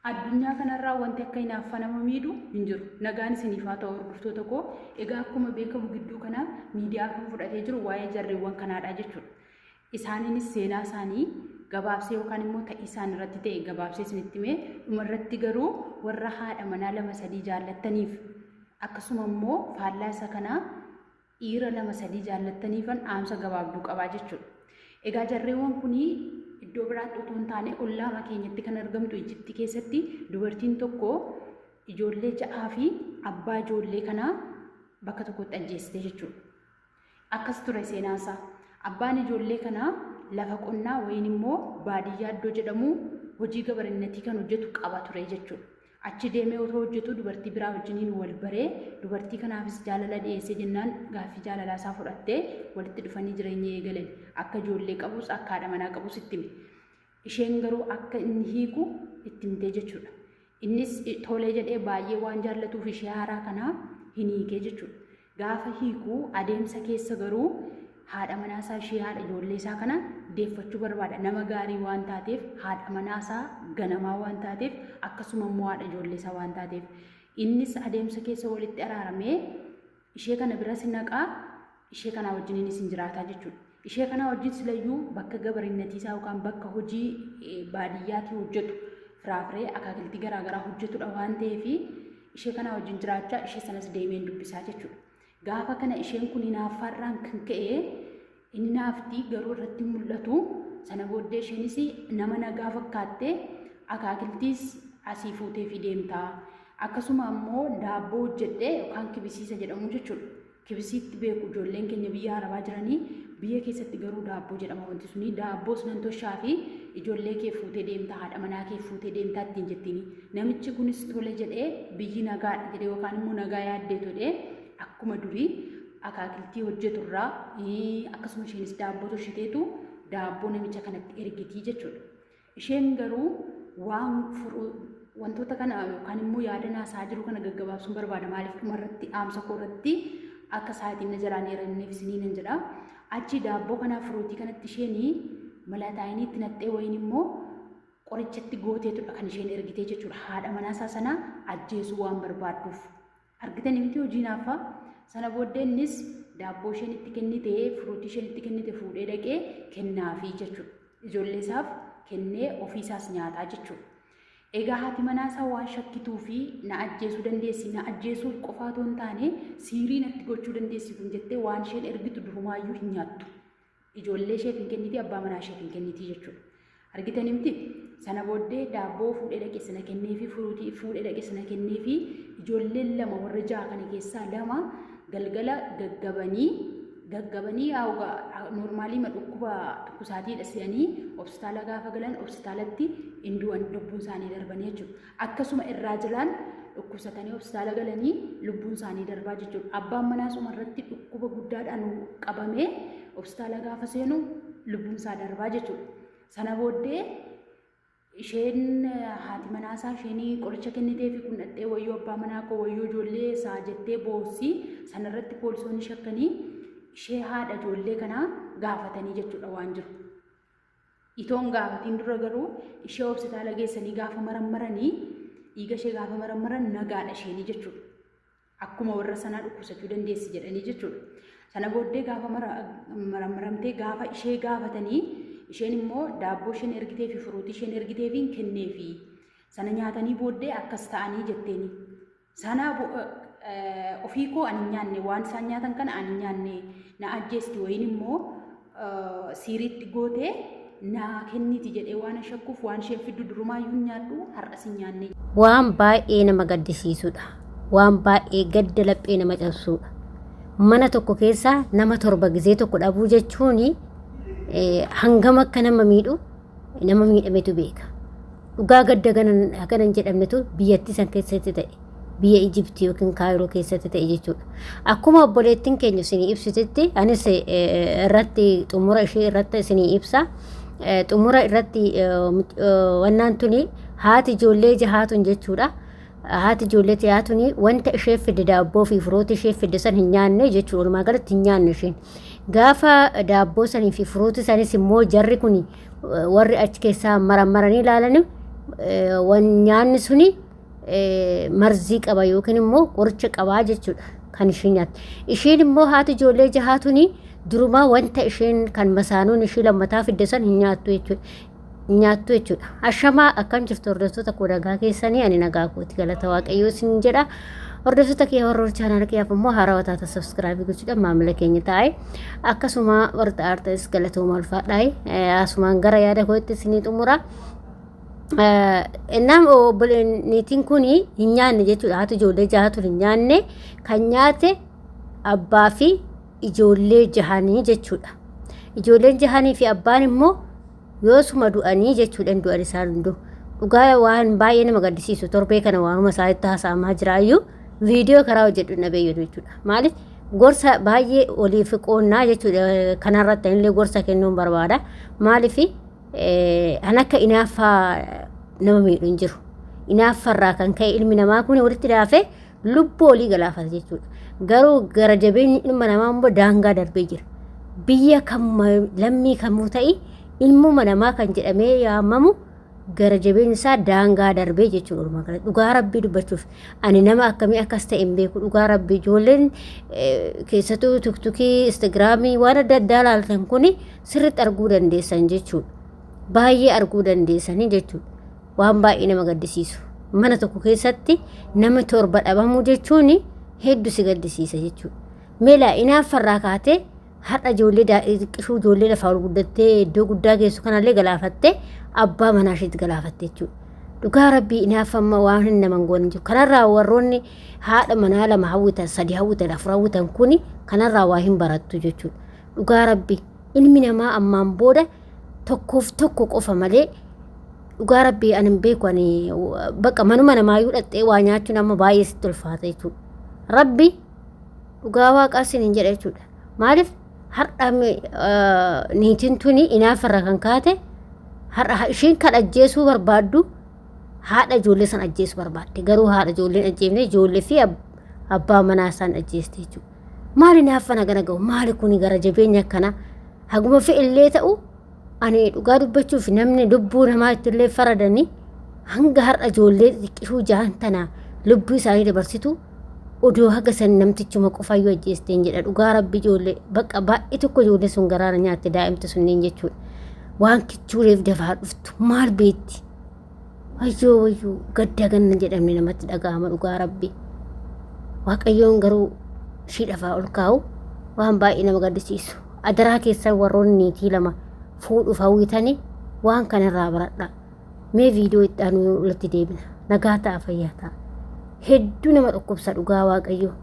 Addunyaa kanarraa wanti akka hinaaffaa nama miidhu hin jiru. Nagaan isiniif haa ta'u hordoftoota koo. Egaa akkuma beekamu gidduu kana miidiyaa kan fudhatee jiru waa'ee jarreewwan kanaadha jechuudha. Isaaniinis seenaa isaanii gabaabsee yookaan immoo ta'ii isaan irratti ta'e gabaabsee isinitti himee dhumarratti garuu warra haadha manaa lama sadii jaallattaniif akkasuma immoo faallaa isa kanaa dhiira lama sadii jaallattaniifan dhaamsa gabaabduu qabaa jechuudha. Egaa jarreewwan kun iddoo biraatti otoo hin taane ollaama keenyatti kan argamtu Ijipti keessatti dubartiin tokko ijoollee ja'aa fi abbaa ijoollee kanaa bakka tokkotti ajjeeste jechuudha. Akkas ture seenaansaa. Abbaan ijoollee kanaa lafa qonnaa wayin immoo baadiyyaa iddoo jedhamu hojii gabarinnatii kan hojjetu qaba ture jechuudha. Achi deemee otoo hojjetuu dubartii biraa wajjiniin wal baree dubartii kanaafis jaalala dhiyeessee jennaan gaaffii jaalalaa isaa fudhattee walitti dhufanii jireenya eegalan. Akka ijoollee qabus akka haadha manaa qabus itti hime. Isheen garuu akka inni hiiku itti himtee jechuudha. Innis tolee jedhee baay'ee waan jaallatuuf ishee haaraa kanaa hin hiikee jechuudha. Gaafa hiiku adeemsa keessa garuu haadha manaa isaa ishee haadha ijoollee isaa kana deeffachuu barbaada. Nama gaarii waan taateef, haadha manaa isaa ganamaa waan taateef, akkasuma immoo haadha ijoollee isaa waan taateef. Innis adeemsa keessa walitti araaramee ishee kana biras naqaa, ishee kanaa wajjiniinis hin jiraataa jechuudha. Ishee kanaa wajjin silayyuu bakka gabarinnatii isaa yookaan bakka hojii baadiyyaatii hojjetu firaafiree akaakiltii garaagaraa hojjetudha waan ta'eef ishee kanaa wajjin jiraachaa ishee sanas deemeen dubbisaa jechuudha. Gaafa kana isheen kun hinaaffaarraan kan ka'e inni naaftii garuu irratti mul'atu. Sana booddee isheenis nama nagaa fakkaattee akaakiltiis asii fuutee fi deemtaa. Akkasuma immoo daabboo hojjedhee yookaan kibisiisa jedhamu jechuudha. Kibisiitti beeku ijoolleen keenya biyya arabaa jiranii, biyya keessatti garuu daabboo jedhama wanti suni. Daabboos nan toshaa fi ijoollee kee fuutee deemtaa, haadha manaa kee fuutee deemtaa ittiin jettiini. Namichi kunis tole jedhee biyyi nagaadha jedhee yookaan immoo nagaa yaaddee todhee akkuma durii akaakiltii hojjeturraa akkasuma isheenis daabboo toshiteetu daabboo namicha kanatti ergitii jechuudha. Isheen garuu waan wantoota kana yookaan immoo yaada naasaa jiru kana gaggabaabsuun barbaada. Maaliif dhumarratti dhaamsa koo irratti akka sa'aatiin na jalaan dheeranneef isiniin hin jedha. Achi daabboo kanaa firuutii kanatti isheen malataayiniitti naqxee wayiin immoo qorichatti gooteetudha kan isheen ergitee jechuudha. Haadha manaasaa sana ajjeesuu waan barbaadduuf. Argitanii miti hojii naaffaa. Sana booddee innis daabboo isheen itti kennite, firuutii isheen itti kennite fuudhee dhaqee kennaafii jechuudha. Ijoollee isaaf kennee ofii isaas nyaataa jechuudha. Egaa haati manaa isaa waan shakkituu fi na ajjeesuu dandeessi, na ajjeesuu qofaa otoo hin taane siirii natti gochuu dandeessi kun jettee waan isheen ergitu durumaayyuu hin nyaattu. Ijoollee isheef hin kenniti, abbaa manaa isheef hin kenniti jechuudha. Argitanii miti? Sana booddee daabboo fuudhee dhaqe sana kenneefi, furuutii fuudhee dhaqe sana kenneefi, ijoolleen lama warra ja'a kana keessaa lama galgala gaggabanii gaggabanii noormaalii ma dhukkuba tukkusaatiidha se'anii hospitaala gaafa galan hospitaalatti hin du'an, lubbuun isaanii darbanii jechuudha. Akkasuma irraa jalaan dhukkubsatanii hospitaala galanii lubbuun isaanii darbaa jechuudha. Abbaan manaa suma irratti dhukkuba guddaadhaan qabamee hospitaala gaafa seenu lubbuun isaa darbaa jechuudha. Sana booddee isheen haati manaa isaa isheen qoricha kennitee fi kun dhaqxee wayyoo abbaa manaa koo, wayyoo ijoollee isaa jettee boossi. Sanarratti poolisoonni shakkanii ishee haadha ijoollee kanaa gaafatanii jechuudha waan jiru. Itoon gaafatiin dura garuu ishee hospitaala geessanii gaafa marammaranii, dhiiga ishee gaafa marammaran nagaadha isheenii jechuudha. Akkuma warra sanaa dhukkubsachuu dandeessi jedhanii jechuudha. Sana booddee gaafa marammaramtee gaafa ishee gaafatanii isheen immoo daabboo isheen ergitee fi furuutii isheen ergitee fi kenneefi. Sana nyaatanii booddee akkas ta'anii jetteeni. Sana ofii koo ani hin nyaanne, waan isaan nyaatan kana ani hin nyaanne, na ajjeesti wayiin immoo siiriitti gootee naa kenniti jedhee waan shakkuuf waan isheen fiddu durumaayyuu hin nyaadhu, har'as hin nyaanne. Waan baay'ee nama gaddisiisudha. Waan baay'ee gadda laphee nama cabsuudha. Mana tokko keessaa nama torba gizee tokko dhabuu jechuun hangam akka nama miidhu nama miidhametu beeka. Dhugaa gadda hagana hin jedhamnetu biyyattii san keessatti ta'e. Biyya Ijiptii yookiin Kaayiroo keessatti ta'e jechuudha. Akkuma obboleettiin keenya isinii ibsitetti anis irratti xumura ishee irratti isinii ibsa. Xumura irratti wannaan tuni haati ijoollee jahaatun jechuudha. Haati ijoollee jahaatuni wanta ishee fidde, daabboo fi firoota ishee fidde san hin nyaanne jechuudha. Walumaa galatti hin nyaanne isheen. Gaafa daabboo sanii fi firoota sanis immoo jarri kun warri achi keessaa marammaranii ilaalan Nyaanni suni marzii qaba yookiin immoo qoricha qabaa jechuudha kan isheen nyaatte. Isheen immoo haati ijoollee jahaa tuni durumaa wanta isheen kan masaanuun ishii lammataa fidde san hin nyaattu jechuudha. Nyaattu jechuudha. Ashamaa, akkam jirtu hordoftoota koo? Nagaa keessanii? Ani nagaa kooti, galata Waaqayyoo isin jedha. Hordoftoota kiyya warra chaanaala kiyyaaf immoo haarawaa taata subscribe gochuudhaan maamila keenya taa'e, akkasuma warra aartais galatooma, ulfaadhaa. Asumaan gara yaada kootti isinii xumura. Innaan obboleettiin kun hin nyaanne jechuudha. Haati ijoollee jahatu hin nyaanne, kan nyaate abbaa fi ijoollee jahanii jechuudha. Ijoolleen jahanii fi abbaan immoo yoosuma du'anii jechuudha, du'an isaan hunduu. Dhugaa waan baay'ee nama gaddisiisu, torbee kana waanuma isaanitti haasa'amaa jiraayyuu viidiyoo karaa hojjedhu dhabeeyyu jechuudha. Maaliif gorsa baay'ee waliif qoonnaa jechuudha. Kanarratti illee gorsa kennuun barbaada. Maaliif an akka inaaffaa nama miidhu hin jiru. Inaaffarraa kan ka'e ilmi namaa kun walitti daafee lubbuu olii galaafata jechuudha. Garuu gara jabeenyi ilma namaa immoo daangaa darbee jira. Biyya kam lammii kamuu ta'i, ilmuma namaa kan jedhamee yaamamu gara jabeenyi isaa daangaa darbee jechuudha. Walumaa galatti dhugaa Rabbii dubbachuuf ani nama akkamii akkas ta'e hin beeku. Dhugaa Rabbii, ijoolleen keessattuu TikTokii, Instagramii, waan adda addaa laaltan kuni sirriitti arguu dandeessan jechuudha. Baay'ee arguu dandeessanii jechuudha. Waan baay'ee nama gaddisiisu. Mana tokko keessatti nama torba dhabamuu jechuun hedduu si gaddisiisa jechuudha. Meelaa inaaffarraa kaatee har'a ijoollee xiqqishuu, ijoollee lafaa ol guddattee iddoo guddaa geessu kanallee galaafattee, abbaa manaa isheetti galaafatte jechuudha. Dhugaa Rabbii, inaaffamma waan hin naman goone jiru. Kanarraa warroonni haadha manaa lama hawwitan, sadi hawwitan, afur hawwitan kuni kanarraa waa hin barattu jechuudha. Dhugaa Rabbii, ilmi namaa ammaan booda tokkoof tokko qofa malee, dhugaa Rabbii, ani hin beeku. Ani bakka manuma namaayyuu dhaqxee waa nyaachuun amma baay'ee sitti ulfaata jechuudha. Rabbi dhugaa Waaqaa isin jedha jechuudha. Maaliif har'a niitiin tuni inaafarra kan kaate har'a isheen kan ajjeesuu barbaaddu haadha ijoollee san ajjeesuu barbaadde, garuu haadha ijoolleen ajjeefne, ijoollee fi abbaa manaa isaan ajjeeste jechuudha. Maali inaaffana gana ga'u? Maali kuni gara jabeenya akkana? Haguma fe'illee ta'u, ani dhugaa dubbachuuf namni lubbuu namaa ittillee faradanii hanga har'a ijoollee xixiqqishuu jahan tana lubbuu isaanii dabarsitu, odoo haga san namtichuma qofayyuu ajjeesteen jedha. Dhugaa Rabbi, ijoollee bakka baay'ee tokko ijoollee sun garaana nyaatte, daa'imti sunneen jechuudha. Waan kichuureef dafaa dhuftu maal beetti? Wayyoo wayyoo, gadda ganna jedhamne namatti dhaga'ama, dhugaa Rabbi. Waaqayyoon garuu ishii lafaa ol kaa'u. Waan baay'ee nama gaddisiisu. Adaraa keessan, warroonni niitii lama fuudhuuf hawwitanii waan kanarraa baradhaa. Mee viidiyoo itti aanu walitti deebina. Nagaa ta'a, fayyaa ta'a. Hedduu nama dhukkubsa, dhugaa Waaqayyoo.